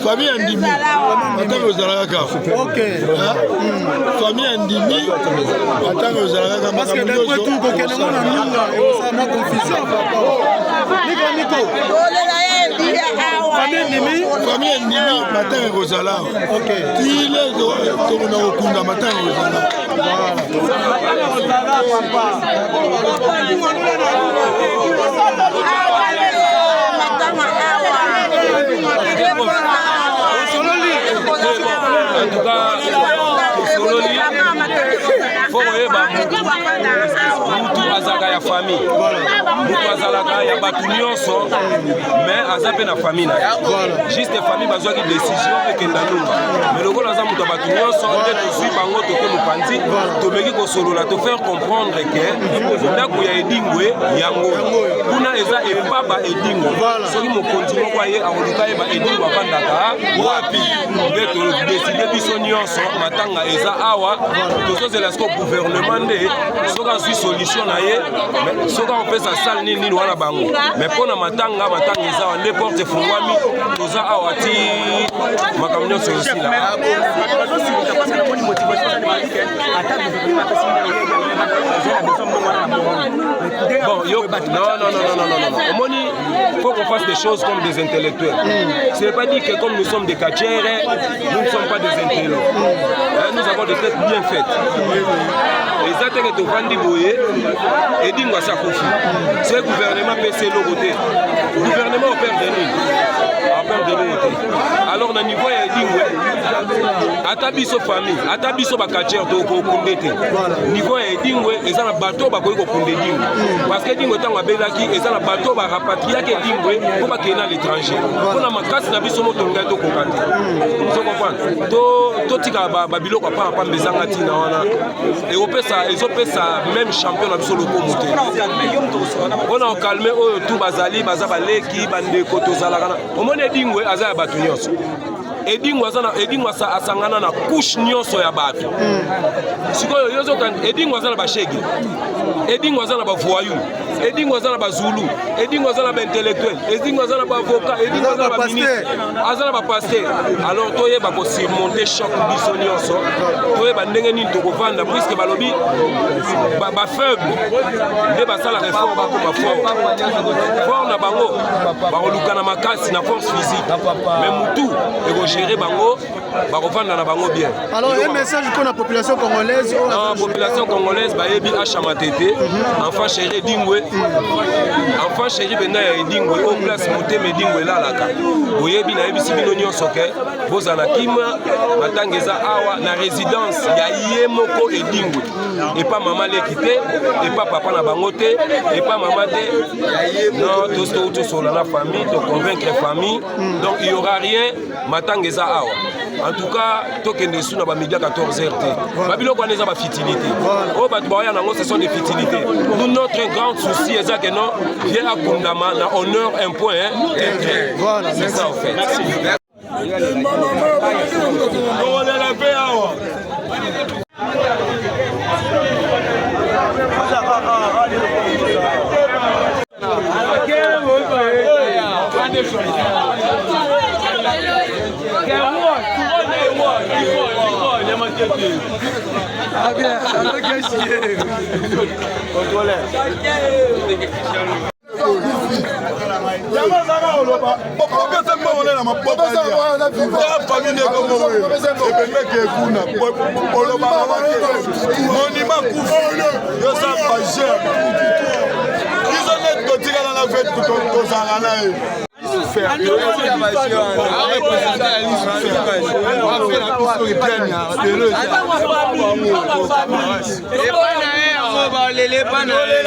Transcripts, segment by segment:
Famille ya ndimi matanga ozala kaka. Famille ya ndimi matanga ozala kaka. Parce que d'après tout kokende ngo na nunga ekosala mwa confusion papa. Niko niko. Famille ndimi. Famille ya ndimi matanga ekozala awa. Tile tokona kokunda matanga ekozala. En tout cas, tosololi fo koyeba mutu azalaka ya famille, mutu azalaka ya bato nyonso, mais aza mpe na famille na ye. Juste famille bazwaki décision ekenda Nunga, mais lokola aza moto ya bato nyonso nde tozwi bango toke mopanzi, tomeki kosolola, tofaire comprendre ke ndako ya Edingwe yango kuna eza epaba Edingwe. Soki mokonzi moko aye akoluka yeba Edingwe avandaka wapi, nde todécider biso nyonso matanga eza awa. Tozozela siko gouvernement nde soki azwi solution na ye, soki akopesa sale nini nini wana bango. Mais mpo na matanga, matanga eza awa nde porte efungwami, toza awa ti makambo nyonso esila. Bazosilika parce que namoni motivation eza balike ata gouvernement apesi eza na besoin mbongo wana na bongo. Bon, yo, non, non, non, non, non, non, non. Omoni, faut qu'on fasse des choses comme des intellectuels. Ce n'est pas dit que comme nous sommes des catcheurs, nous ne sommes pas des intellos. Hein, nous avons des têtes bien faites. Eza te ke tovandi boye, Edingwe asi akufi, soki gouvernement apesi eloko te, gouvernement operdre nini? Aperdre eloko te. Alors na niveau ya Edingwe, ata biso famille, ata biso bacatcheurs, tokokunde te. Niveau ya Edingwe eza na bato bakoki kokunda Edingwe, parce que Edingwe ntango abelaki, eza na bato barapatriaki Edingwe mpo bakende na l'étranger. Mpona makasi na biso mo tolingai tokoka te. Ozo comprendre? Totika babiloko ya pamba ezanga ntina wana, ekopesa ezopesa même champion na biso lokomo te. Mpona kocalmer oyo tu bazali, baza baleki, bandeko, tozalaka na omoni Edingwe aza ya bato nyonso. Edingwe aza na Edingwe asangana na couche nyonso ya bato. Sikoyo yo ozoka Edingwe aza na bashege, Edingwe aza na bavoyou, Edingwe aza na bazulu, Edingwe aza na baintellectuel, Edingwe aza na baavocat, Edingwe aza na baministre, aza na bapasteur. Alors toyeba kosurmonter choc biso nyonso, toyeba ndenge nini tokovanda, puisque balobi bafaible nde basalaka effort bakoma fort. Fort na bango bakoluka na makasi na force physique, mais mutu ekogérer bango, bakovanda na bango bien. Alors, un message pour la population congolaise? Non, population congolaise bayebi Asha Matete, enfant chéri Edingwe, enfant chéri mpenza ya Edingwe, oyo place motema Edingwe elalaka. Boyebi, nayebisi bino nyonso ke bozala na kimia. Matanga eza awa na résidence ya ye moko Edingwe, epa mama leki te, epa papa na bango te, epa mama te. Non, tosola na famille, toconvaincre famille, donc il y aura rien. Matanga eza awa. En tout cas, tokende su na bamédia 14 heures te. Babiloko wana eza bafutilité oyo bato baoya nango, ce sont des futilités. Nous, notre grand souci eza ke non, vie akundama na honneur, un point, hein, un trait. Voilà. C'est ça, au fait. Tokolela mpe awa. Ah bien, Contrôleur. Yango azaka koloba opesa mbongo nde na maboko ya famille nde kombo ebemeke kuna olobaka monima kufi yosa bager biso nde totikala na fete tozalaka na ye. Balele epa na ye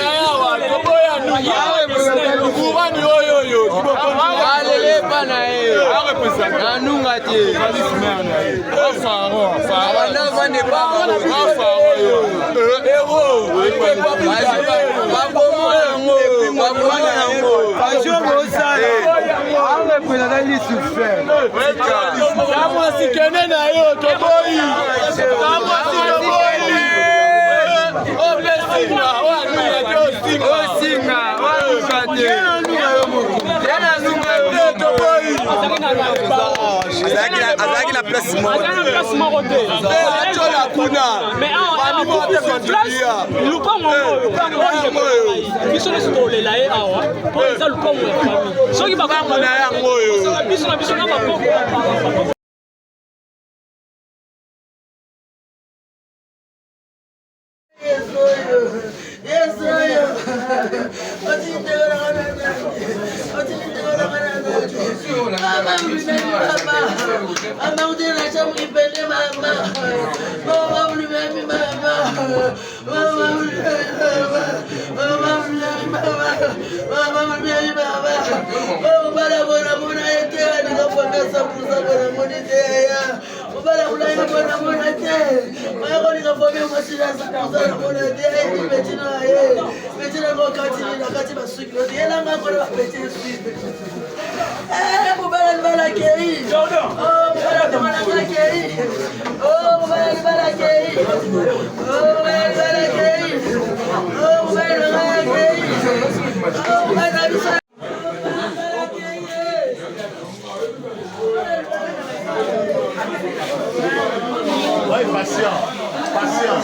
nanunga te abanavande babomo yango baboma yango. Kamwasi kende na yo, toboyi Kamwasi, toboyi opesinga oyo anunga te osinga. Osinga wanuka te, ye nanunga yo. Toboyi. place moko. Aza na place moko te. Atyola kuna. Mais awa Famille moko te contribua. Lupango oyo, Lupango oyo. Biso nyonso tolela ye awa mpo eza lupango ya famille. Soki Lupango na yango oyo. Biso na biso na bakoko. Oui, patient, patient.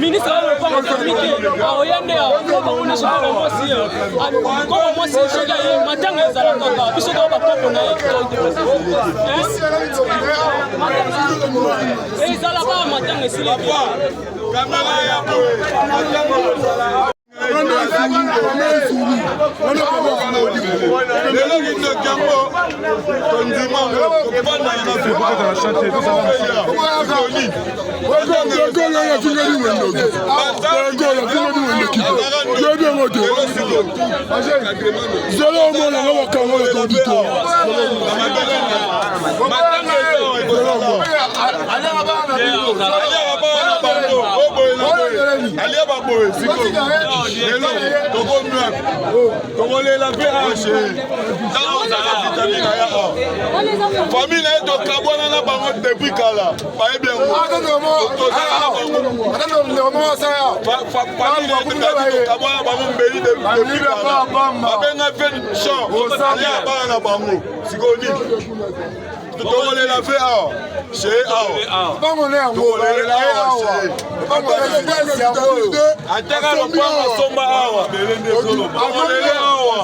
Ministre oyo lopango famille te, aoya nde awa bango nyonso kaka mwasi, koko mwasi soki aye matanga ezala kaka biso kaka bakoko na ye, ezala kaka matanga esili. Lelo kindoki yango tondima Zelo omona nga bakango na kondito. Alia baboye sikoyo lelo tokomwa tokolela mpe ashe ntango ozala vitamine aya awa famille na ye tokabwana na bango depuis kala bayebi yango tozala na bango famille na ye tokabwana bango mbeli depuis kala babenga mpe champ alia bana na bango sikoyo nini tokolela mpe awa she awa tokolela awa she ataka lopango asomba awa tokolele awa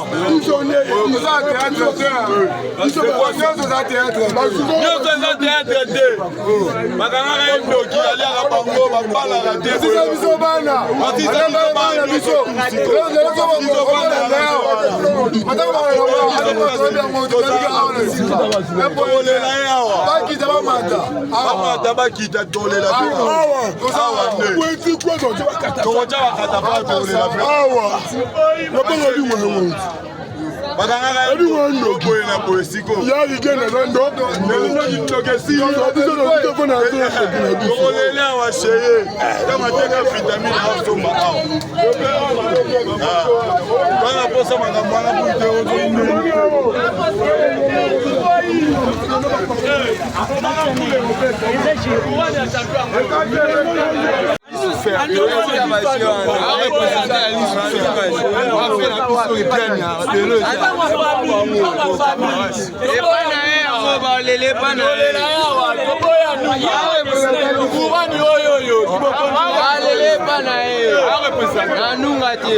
nyonso eza théâtre te bakangaka ye ndoki aliaka bango babalaka te biso bana bana biso tokolela ye awa bakita bamata bamata bakita tolela awa nde tokotya bakata pa tokolela pe awa lopango lingwango bakangaka ye boye na boye sikoyo tokolela awa sheye ntango ateka vitamine asomba awa bana posa makambo wana boye te Nanunga te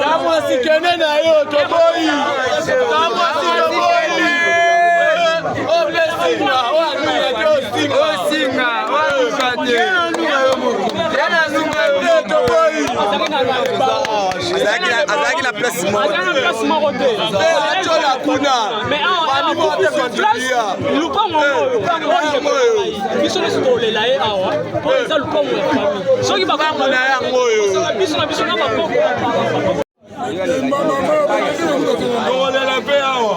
Kamwasi kende na yo toboyi. Kamwasi toboyi. Opesinga oyo te osinga. Osinga oyo te. Toboyi. Azalaki na place moko. Azalaki na place moko te. Atyola kuna. Mais awa sur place lupango oyo biso nyonso tolela ye awa mpo eza lupango ya famille soki Lupango na yango oyo. biso na biso na bakoko. Tokolela mpe awa.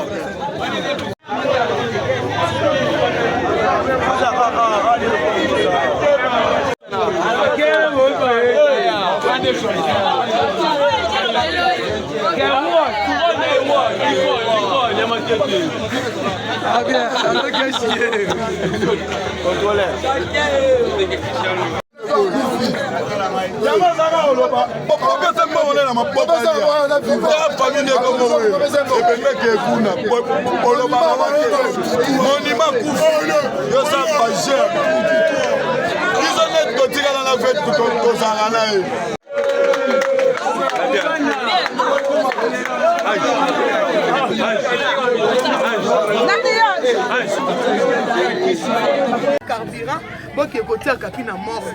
Yango azaka koloba opesa mbongo na maboko ya famille ekombo ebemeke kuna oloba monima kufi yosa bager biso nde totikala na fete tozalaka na ye. Carburant boke kotia kaki na morgue,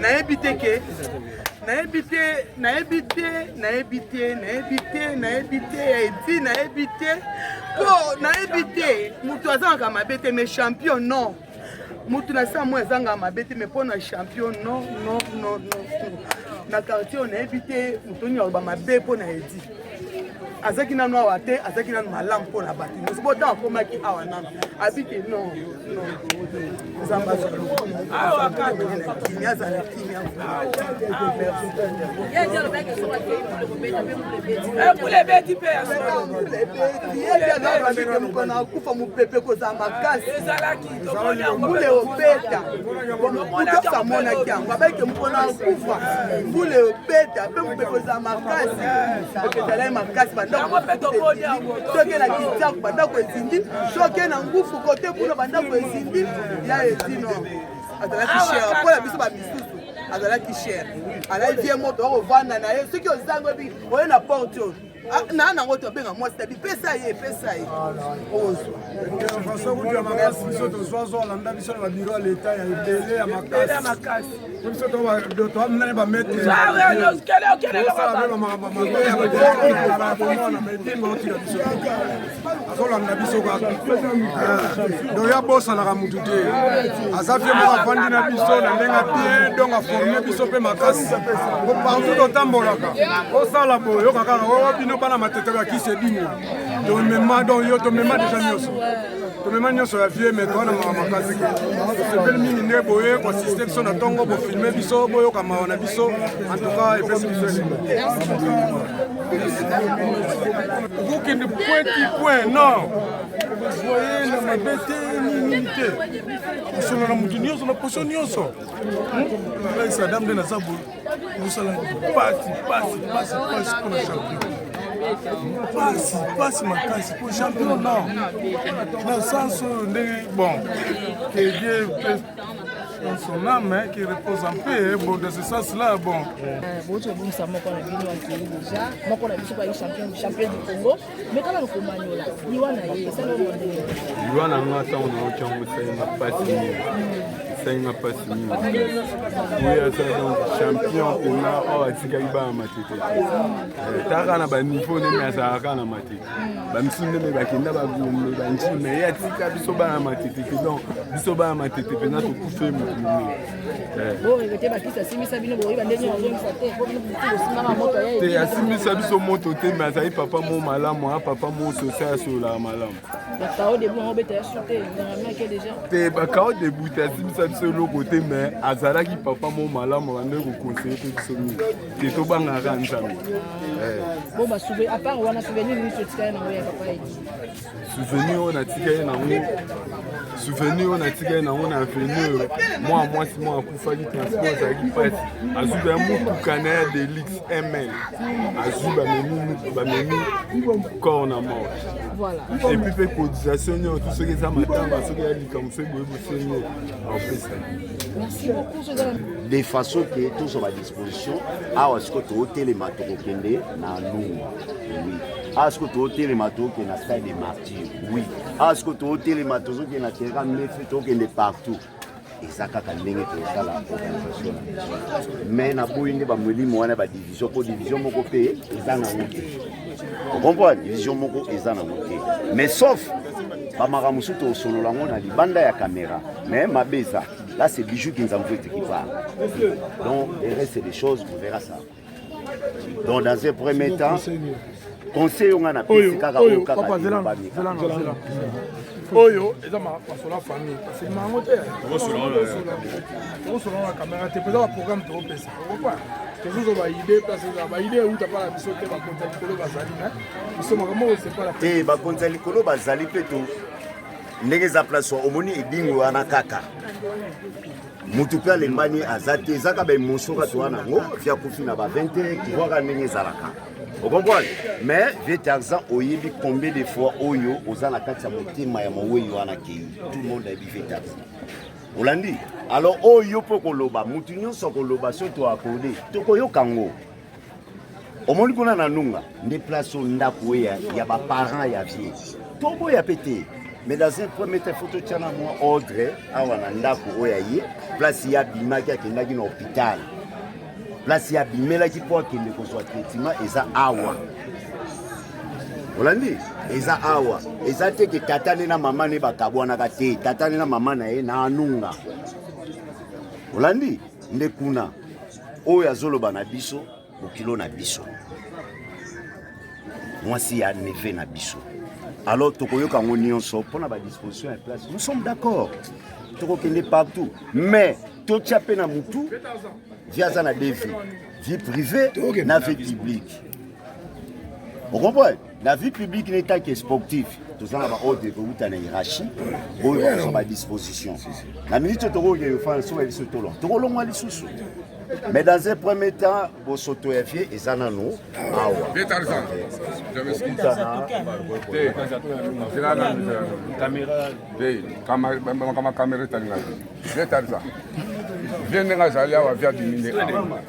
nayebi te ke nayebi te, nayebi te, nayebi te, nayebi te, nayebi te ya edi, nayebi te mpo nayebi te. Moto azangaka mabe te, mais champion non. Motu na sa mo azangaka mabe te, mais mpo na champion non, non, non, non. Na quartier oyo nayebi te moto nini aloba mabe mpo na edi. Azalaki nanu awa te, azalaki nanu malamu mpo na bato nyonso. Bo ntango akomaki awa nanu abike non, non. Nzambe azwa lokumu, na kimia, azala kimia. Mokolo akufa, mopepe kozala makasi, mbula obeta. Kutosa amonaki yango, abayike mokolo akufa, mbula obeta mpe mopepe ozala makasi. Mopepe ezalaki makasi, bandako soki na kitiako bandako ezindi, soki na ngufu kote kuna bandako ezindi. Ya etino azalaki cher mpo na biso bamisusu, azalaki cher, azalaki vie moto akovanda na ye. Soki ozangi oyebi oye na porte oyo na nango tobenga mwasi tabi, pesa ye, pesa ye, ozwa. François kutu ya makasi, biso tozwazwa olanda biso na babiro ya leta ya ebele ya makasi. Biso toaminani bametre osala mpe bamakambo mabe ya bomona mebimba otika biso, azolanda biso kaka. Donc ya bosanaka mutu te, aza vie moko avandi na biso na ndenge bien, donc aforme biso mpe makasi. Po partout totambolaka, osala boye, yoka kaka o bino bana matete bakisi ebino tomema. Donc yo tomema deja nyonso, tomema nyonso ya vie, mais towana mawa makasi. Tosepeli mingi nde boye koassiste biso na ntongo, bofilme biso, boyoka mawa na biso. En tout cas epesi biso esengo. Okokende point ti point non, kozwa ye na mabe te, nini te, kosolola na motu nyonso na poso nyonso. Ngai Sadam nde naza boye, kosala pasi, pasi, pasi, pasi mpona champion, pasi, pasi makasi po champion non, na sens oyo ndenge bon, que Dieu dans son âme, hein, qui repose en paix. Bon, dans ce sens-là, bon. Bouti kobungisa moko na bino, akei déjà, moko na biso bayi champion, champion du Congo. Mais kaka lokomanyola liwa na ye, esali oyo ndenge? Liwa na nga, ntango nayoki yango, esalinga mpasi mingi, esalinga mpasi mingi. Oyo aza donc champion mpena oyo atikaki bana Matete te. Taka na baniveau ndenge azalaka na Matete, bamisusu ndenge bakenda bagombe banjime, ye atika biso bana Matete te. Donc biso bana Matete mpenza tokufe motu mingi. Boregretter bakisi asimbisa bino, boyeba ndenge ozongisa te po bino bosimbaka moto ya? Te, asimbisa biso moto te, me azali papa mo malamu, a papa mo social, asololaka malamu. Bakao debout yango obeta ya su te, nganga ake déjà. Te, bakao debout te, asimbisa biso. biso eloko te mais azalaki papa mo malamu abandaki kokonseye mpe biso mingi te tobangaka nzambe. Bon, ba à part wana, souvenir nini otikali nango ya papa Edi? Souvenir oyo natikali nango, souvenir oyo natikali nango na avenue oyo, mwa mwasi moko akufaki, transport ezalaki mpasi, azwi baya motuka na ya Delix ML, azwi bamemi bamemi corps na mort. Et puis mpe cotisation nyonso tu, soki eza matanga, soki ya likambo, soki boye bosengi, akopesa. Merci beaucoup. De façon ke tozwa badisposition awa. Sikoyo tootelema, tokokende na Lungu, oui. Awa sikoyo tootelema, tokokende na Stade de Martyr, oui. Awa sikoyo tootelema, tozokende na terrain Mefe, tokokende partout. Eza kaka ndenge tozosala organisation na biso, mais naboyi nde bamolimo wana badivision, mpo division moko mpe eza nango te. Ocomprendre, division moko eza nango te, mais sauf bamakambo mosusu tosolola yango na libanda ya caméra. Mais mabe eza là, c'est Bijou Kinzamvuete qui parle. Donc le reste des choses, on verra ça. Donc dans un premier temps, conseil oyo nga napesi kaka, oyo kaka. Oyo eza masolo ya famille, parce que mango te tokosola na caméra te. Mpenza baprogramme tokopesa, okopa tozozwa baidée, place eza baidée euta mpa na biso te. Bakonzi ya likolo bazali, mais biso makambo oyo sepala te. Bakonzi ya likolo bazali mpe to ndenge eza place omoni edingo wana, kaka mutu mpe alembani aza te. Eza kaka baémotion kaka toza nango. Vieux akufi na ba 20 heures, tu ndenge ezalaka, ocomprendre. Mais vieux Tarzan, oyebi combien de fois oyo oza na kati ya motema ya mowei wana kei, tout le monde ayebi vieux Tarzan. Olandi alors oyo mpo koloba, mutu nyonso akoloba. So toakorde, tokoyoka yango. Omoni kuna na Nunga nde place oyo ndako oyo ya baparent ya vieux, toboya mpe te. Mais dans un premier temps, faut totia na mwa ordre awa na ndako oyo ya ye, place ye abimaki, akendaki na hôpital, place ye abimelaki mpo akende kozwa traitement eza awa. Olandi, eza awa. Eza te ke tata ne na mama ne bakabwanaka te. Tata ne na mama na ye na Anunga. Olandi nde kuna oyo azoloba na biso, bokilo na biso, mwasi ya neveu na biso. Alors tokoyoka yango nyonso mpona badisposition ya place. Nous sommes d'accord, tokokende partout, mais totia mpe na mutu, vieux aza na deux vie: vie privée na vie publique. Ocomprendre, na vie publique en tant que sportif, toza na baordre ekouta na hiérarchie oyo bakozwa badisposition. Na minute oyo tokokende kofanda so biso tolonga, tokolongwa lisusu. Mais dans un premier temps, bosoto ya vieux eza nanu awa. Okutana. Makambo caméra etalinga te. Vieux Tarzan, vieux ndenge azali awa, vieux abimi nde awa.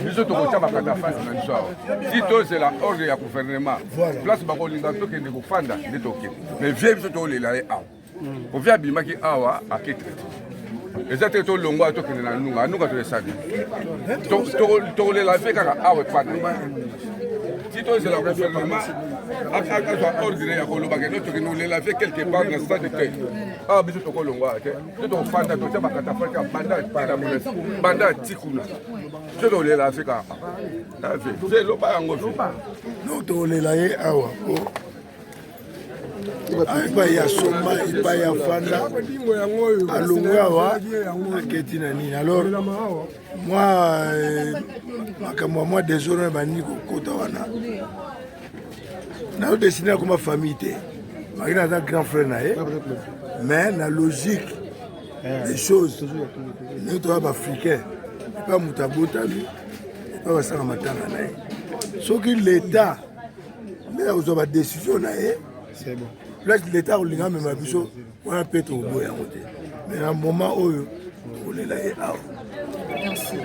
Biso tokotia bakatafasi na biso awa ti tozela ordre ya gouvernement. Place bakolinga tokende kofanda nde tokende, mais vieux, biso tokolela ye awa. Po vieux abimaki awa, ake traité. Eza te tolongwa, tokende na Nunga. Anunga toyesali, tokolela vieux kaka awa epa na ye ti tozela gouvernement azwa ordre ya koloba kende tokende kolela vieux quelque part na stade te. Awa biso tokolongwa te, to tokofanda, totia bakatafaki ya banda ti na presse, banda ti kuna, biso tokolela vieux kaka. Vieux, loba yango. No, tokolela ye awa po epai ya somba, epai ya fanda, alongwe awa, aketi na nini. Alors mwa makambo ya mwa désordre na banini kokota wana, nazodesine akoma famille te. Maki naza grand frère na ye, mais na logique des choses, ndenge toya baafricain, epa moto abotami, epa basala matanga na ye, soki l'état nde akozwa badécision na ye, place l'état akolinga amema biso wana mpe tokoboya yango te. Mais na moment oyo, tokolela ye awa. Merci.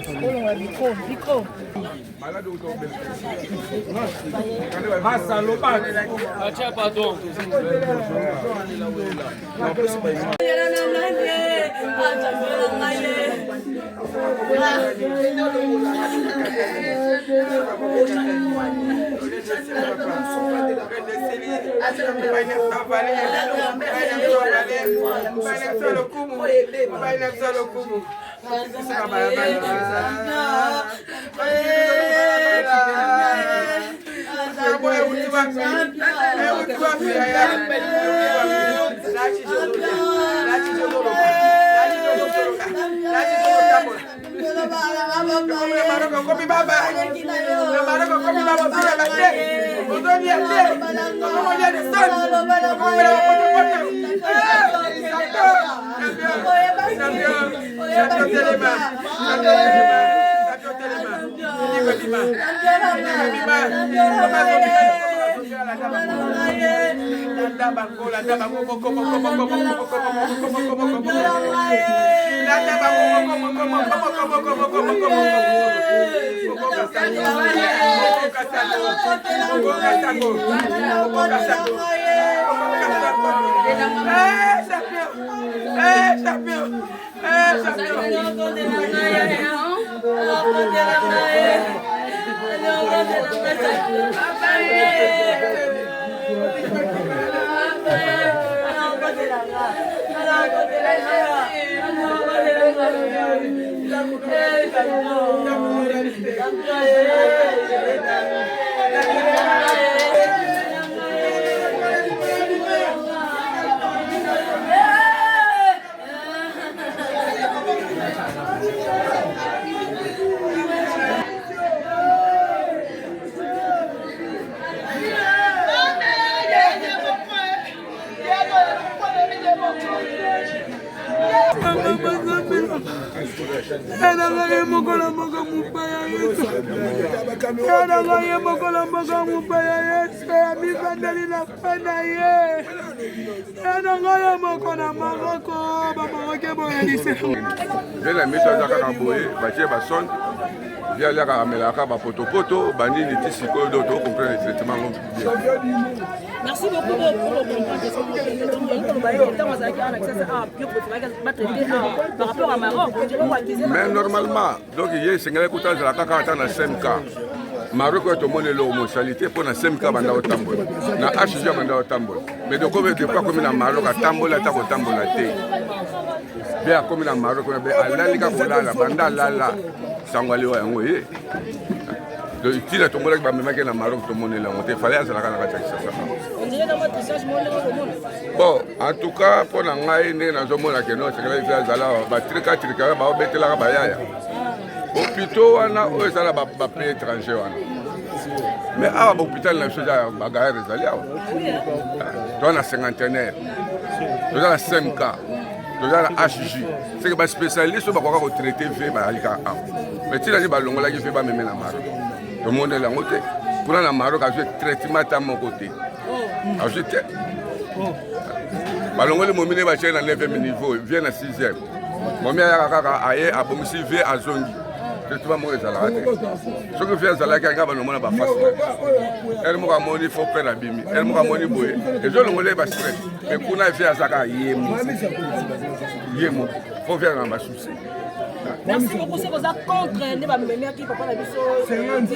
Olonga micro, micro. Atia pardon. Na Maroc okomi baba. Na Maroc okomi baba ozoyeba te. Ozolia te. Okomolia de soni. Okomela bapotopoto. Champion. Champion telema. Champion telema. Champion telema. Ndiko bima. Ndiko bima. Landa bango, landa bango moko moko moko moko moko moko moko moko moko. Landa bango moko moko moko moko moko moko moko moko. Okoka sango, okoka sango, okoka sango, okoka sango, okoka sango. Eh, champion, eh, champion, eh, champion. Elanga ye moko na mboka mopaya Yesu. Elanga ye moko na mboka mopaya Yesu. Amivandeli na pa na ye. Na ngai ye moko na Maroko bamaroke boyelise. Mpe na miso aza kaka boye batie basonde ye aliaka amelaka bapotopoto banini ti sikoyo do tocomprendre traitement yango bien. Merci beaucoup pour le comprendre par rapport à Maroc. Mais normalement, donc ye esengeli kuta azala kaka ata na CMK. Maroc oyo tomoni eloko mosali te mpo na CMK banda kotambola na HG banda kotambola mais dokomi depuis akomi na Maroc atambola ata kotambola te be akomi na Maroc be alali kaka kolala banda alala sango aliwa yango ye ntina tomonaki bamemaki na Maroc tomoneli yango te fale azalaka na kati ya Kinshasa. Bon, en tout cas mpo na ngai ndenge nazomona keno esengelaki mpe azala batrikatrika baobetelaka bayaya hôpitaux wana oyo eza na bapays étranger wana mais awa bahôpital na biso eza bagayare ezali awa toza na cinquantenaire toza na cmk toza na hg seke baspécialiste oyo bakoka kotraite ve bazali kaka awa mais ntina nini balongolaki ve bameme na maroc tomoneli yango te kuna na maroc azwi traitement ata moko te azwi te balongoli momi nde batie na 9e niveau vie na 6e momi ayaka kaka aye abongisi vie azongi traitement moko ezalaka te soki vie azalaki anga banomona bafasi ere moko amoni fo pere abimi ere moko amoni boye ezolongola ye bastress mais kuna vie aza kaka ye moko ye moko fo vie na basusi. Merci beaucoup soki oza contre nde bamemaki papa na biso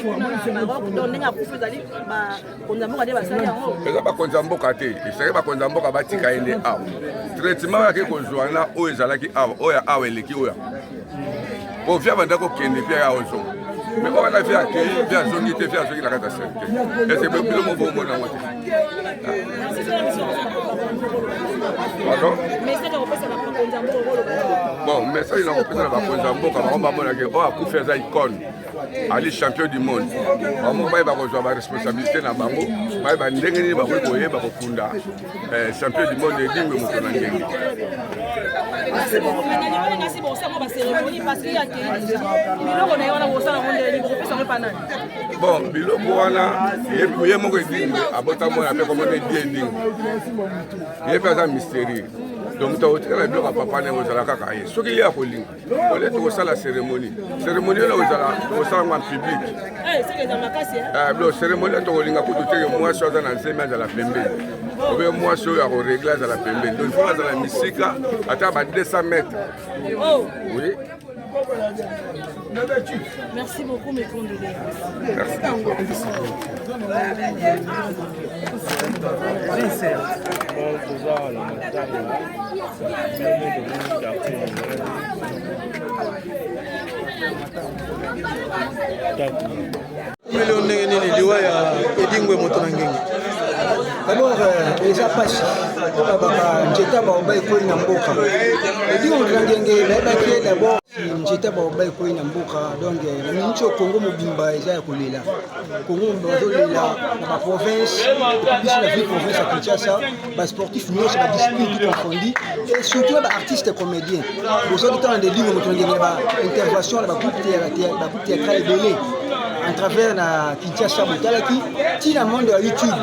kuna na Maroc donc ndenge akufi ezali bakonzi ya mboka nde basali yango. Eza bakonzi ya mboka te, esengeli bakonzi ya mboka batika ye nde awa. Traitement oyo ake kozwa na oyo ezalaki awa, oyo ya awa eleki oyo po via banda kokende via ya ozonga me oyo wana via akei via azongi te via azongi na kati ya sente ese bilo moko bomona yango te. Pardon? Bon, message na kopesa na bakonzi ya mboka bango bamonake oyo akufi aza icone ali champion du monde bango moko bayeba kozwa baresponsabilité na bango bayeba ndenge nini bakoki koyeba kokunda champion du monde edingwe moto na ndenge. Bon, biloko wana ye moko edingwe abota mwana mpe komona edi edingwe ye mpe aza mystérieux donc moto akotikala biloko ya papa na ye ozala kaka ye soki ye akolinga ole tokosala cérémonie cérémonie wana kozala tokosala yango en public bilo cérémonie wana tokolinga kutu teke mwasi oyo aza na zemi azala pembeni obe mwasi oyo akoregle azala pembeni donc il faut azala misika ata ba 200 mètres. Oui. Merci beaucoup, mes condoléances. Merci. Komeli ndenge nini liwa ya Edingwe moto na ngenge? D'abord eza mpasi mpo babaka njeta baoba ekweli na mboka. Edingwe moto na ngenge nayebaki ye d'abord. Nzete baoba ekwei na mboka, donc na miniti oyo Congo mobimba eza ya kolela. Congo mobimba bazolela na baprovince, epuis biso na ville province ya Kinshasa, basportif nyonso, badiscipline tout confondi, et surtout na baartiste comédien. Bozwaki ntango na delingo moto na ngenge na baintervention na bagroupe théâtral ebele en travers na Kinshasa, botalaki ntina monde ya YouTube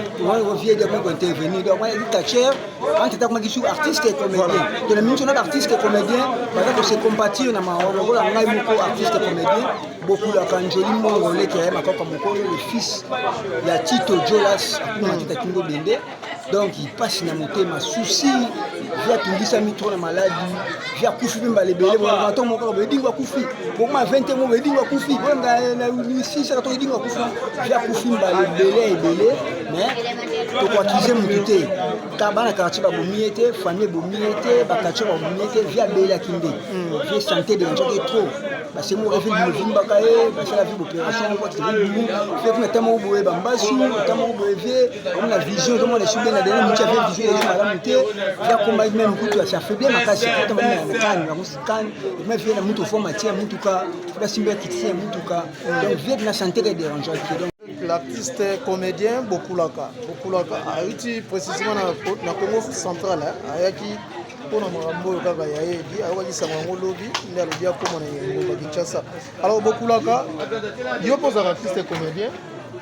viede koki kointervenir. Donc wana catcheur entre temps akomaki su artiste et comédien. To na miniti na baartiste et comédien baza kose compatir na mawa lokola ngai moko artiste et comédien Bokulaka Njoli Mbongo leki ya ye Makoko Mokolo, le fils ya Tito Jolas akuma Tita Kingo Bende. Donc mpasi na motema, souci vi atungisami trop na maladi, vi akufi mpe mbala ebele. Bongato moko kaka Edingo akufi bokoma 20 moko, Edingo akufi na 6 to Edingo akufi, vi akufi mbala ebele ebele. Mais tokoakize motu te, ka bana quartier babomi ye te, famille ebomi ye te, baquartier babomi ye te. Vi abelaki nde vie santé dérangeaki trop, basengi moko efe limevimbaka ye, basala vie opération moko atilibumu fe kuna ta moko boye bambasu ta moko boye vie omona vision ozomona esu bien na dene motu avie vision eza malamu te. Vie akomaki meme kutu affaibli makasi, akotama na kane bango kane ekoma vie na mutu ofo matie ya mutuka, basimba ya kitisi ya mutuka. Donc vie na santé ka dérangeaki donc. L'artiste comédien Bokulaka, Bokulaka ayuti précisément na Congo central, ayaki mpona makambo oyo kaka ya ye edi ayokaki sango yango lobi nde alobi akóma na engumba Kinshasa. Alors Bokulaka, yo mpo ozalaka artiste comédien,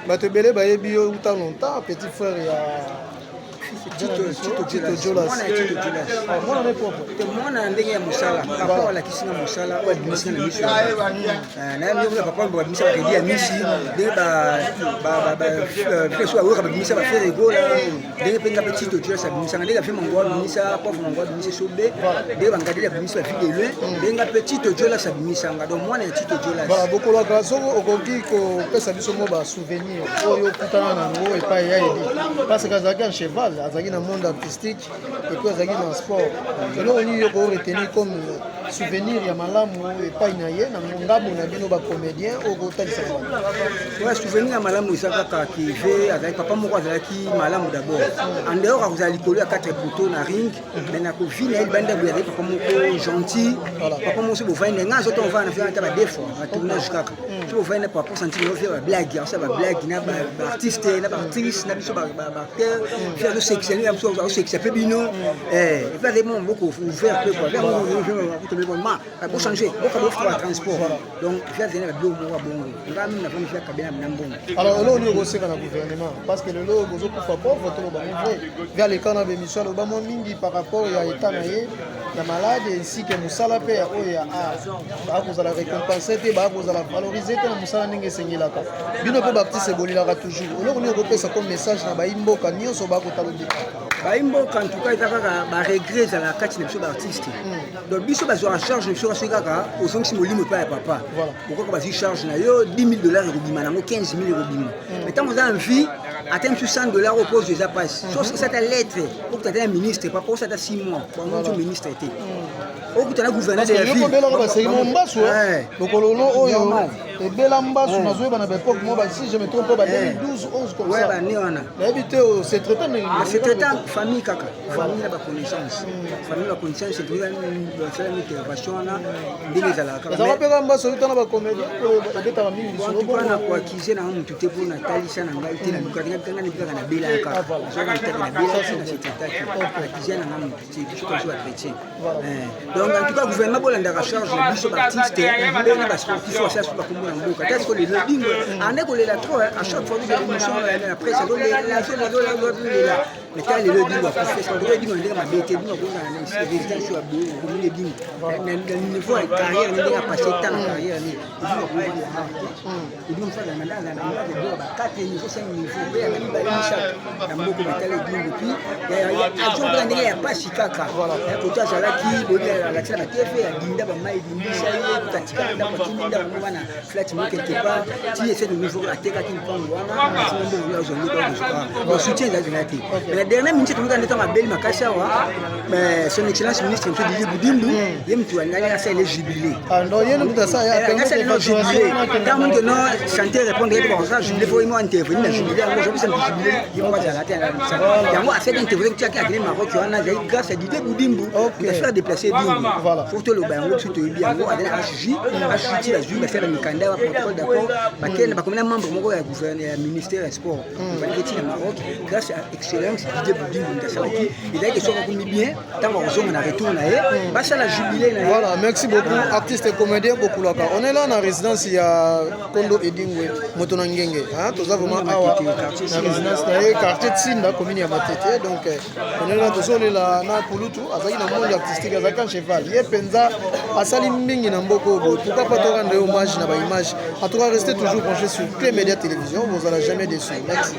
bato ebele bayebi yo uta longtemps, petit frère ya Tito Jolas, mwana ne propre. Mwana na ndenge ya mosala, papa alakisi nga mosala oyo abimisi nga na miso na ye. Papa babimisa baredi ya misi ndenge so bayoka babimisa bafere egola, ndenge mpe nga mpe Tito Jolas abimisanga, ndenge afe mango abimisa pauvre mango abimisa esobe, ndenge bangadeli abimisa bavi de loin, ndenge nga mpe Tito Jolas abimisanga. Donc mwana ya Tito Jolas. Voilà, Bokolaka, soki okoki kopesa biso mwa basouvenir oyo okutana na yango epai ya Edi, parce que azalaki en cheval, azalaki na monde artistique et puis azalaki na sport, eloko nini yo koretenir comme souvenir ya malamu epai na ye na ngambo na bino bacomédien oyo kotalisaka bato? Ouais, souvenir ya malamu eza kaka kive azalaki papa moko azalaki malamu d'abord, en dehors akozala likolo ya 4 poteau na ring, mais na kovi na ye libanda boye azalaki papa moko gentil, papa moko so bovandi na ngai azoto ovanda na ata ba deux fois na tournage kaka, so bovandi na papa senti na ofia bablague, asala bablague na baartiste na baactrice na biso baacteur, fi azosekisa na biso, azosekisa mpe bino, et puis azali mwa maboko ouvert mpe quoi, ma bochange boka bofuta ba transport. Donc fi azali na babiloko moko ya bongo, nga mimi navandi fi akabela na mbongo. Alors eloko nini okoseka na gouvernement? Parce que lelo bozokufa pauvre, toloba ngo vrai, via leka na bémission aloba mwa mingi par rapport ya état na ye ya malade ainsi que mosala mpe ya oyo ya art baya kozala récompense te, baya kozala valorise te na mosala ndenge esengelaka. Bino mpe baartiste bolelaka toujours. Eloko nini okopesa comme message na bayi mboka nyonso baya kotala obika? Bayi mboka, en tout cas eza kaka baregret ezalaka kati na biso baartiste. Donc biso bazwaka charge na biso soki kaka ozongisi molimo epai ya papa, okoka bazwi charge na yo 10 000 $ ekobima nango, 15 000 ekobima. Mais ntango oza en vie, ata mosusu 100 $ oyo pozo eza mpasi. So osala ata lettre, okuta ata ya ministre, papa osala ata 6 mois bango ti ministre te, okuta na gouverneur de la ville. Obelaka baseki mo mbasu lokolo oyo ebela mbasu, nazoyeba na baépoque mo ba, si je me trompe, ba 2012, 11 comme ça. Bane wana. Nayebi te c'est traité ndenge. C'est traité famille kaka, famille na baconnaissance, famille baconnaissance, basalami intervention wana ndenge ezalaka. Ezalaka mpe kaka mbasu oyuta na bacomédien ebetaka mingi. Lisolo na koakize nanga motu te mpo natalisa na ngai te, nalukaki nga nebi kaka nabelaka kaka, nazwaka ntaki nabelaki na setretaki akize nanga motu te, biso tozo bachrétien. Donc en tout cas gouvernement bolandaka charge na biso baartiste mpe na basportif oyo asala so bakombo na mboka. Ta siko lelo Edingo ande kolela trop, à chaque fois émission na presse azolela, azolela. Mais ta lelo Edingo akufi, en tout cas Edingo na ndenge mabe te. Edingo akozala na résidence ya boye, okomoni Edingo na niveau ya carrière ndenge apasse temps na carrière ne Edingo akovanda te. Edingo mosu azala na azala ba 4 niveau, 5 niveau mpe yanga mibale misato na mboka. Metala Edingo puis azongela ndenge ya pasi kaka koto azalaki boyebi alakisa na TV, adinda bamai edindisa ye kokatika ndako, atindi ndako ngo wana flat mo quelque part ti ese de nouveau atekaki mpango wana, atinga mbongo azwa ndeko. Soutien ezali te, mais na dernière minute tomoka nde ntango abeli makasi awa, son excellence ministre monsieur Didier Budimbu, ye mutu alingaki asala jubilé. Asala jubilé ntango moni ke no chanter répondre ye bakosala jubilé, faut ye mo intervenir na jubilé yango. Ozopesa mutu jubilé, ye moko azalaka te. Yango asali intervenir tiaki akende Maroc wana, ezali grâce à Didier Budimbu moto asala déplacer Edingwe. Faut toloba yango, biso toyebi yango. Azali HJ HJ ti bazwi, basala mikanda ya protocole d'accord, bakende bakomi na membre moko ya gouvernement ya ministère ya sport, balaki ti na Maroc grâce à excellence Didier Budimbu moto asalaki. Ezalaki soki akomi bien, ntango akozonga na retour na ye, basala jubilé na ye. Voilà, merci beaucoup, artiste et comédien Bokulaka. On est là na résidence ya Kondo Edingwe, moto na ngenge, hein, toza vraiment awa na résidence na ye, quartier Tsinda, commune ya Matete. Donc on est là, tozolela na kulutu azalaki na monde artistique, azalaki en cheval. Ye mpenza asali mingi na mboka oyo boye. Pourquoi pas torendre hommage na baimage? En tout cas, restez toujours branchés sur Clé Média Télévision, vous allez jamais déçus. Merci.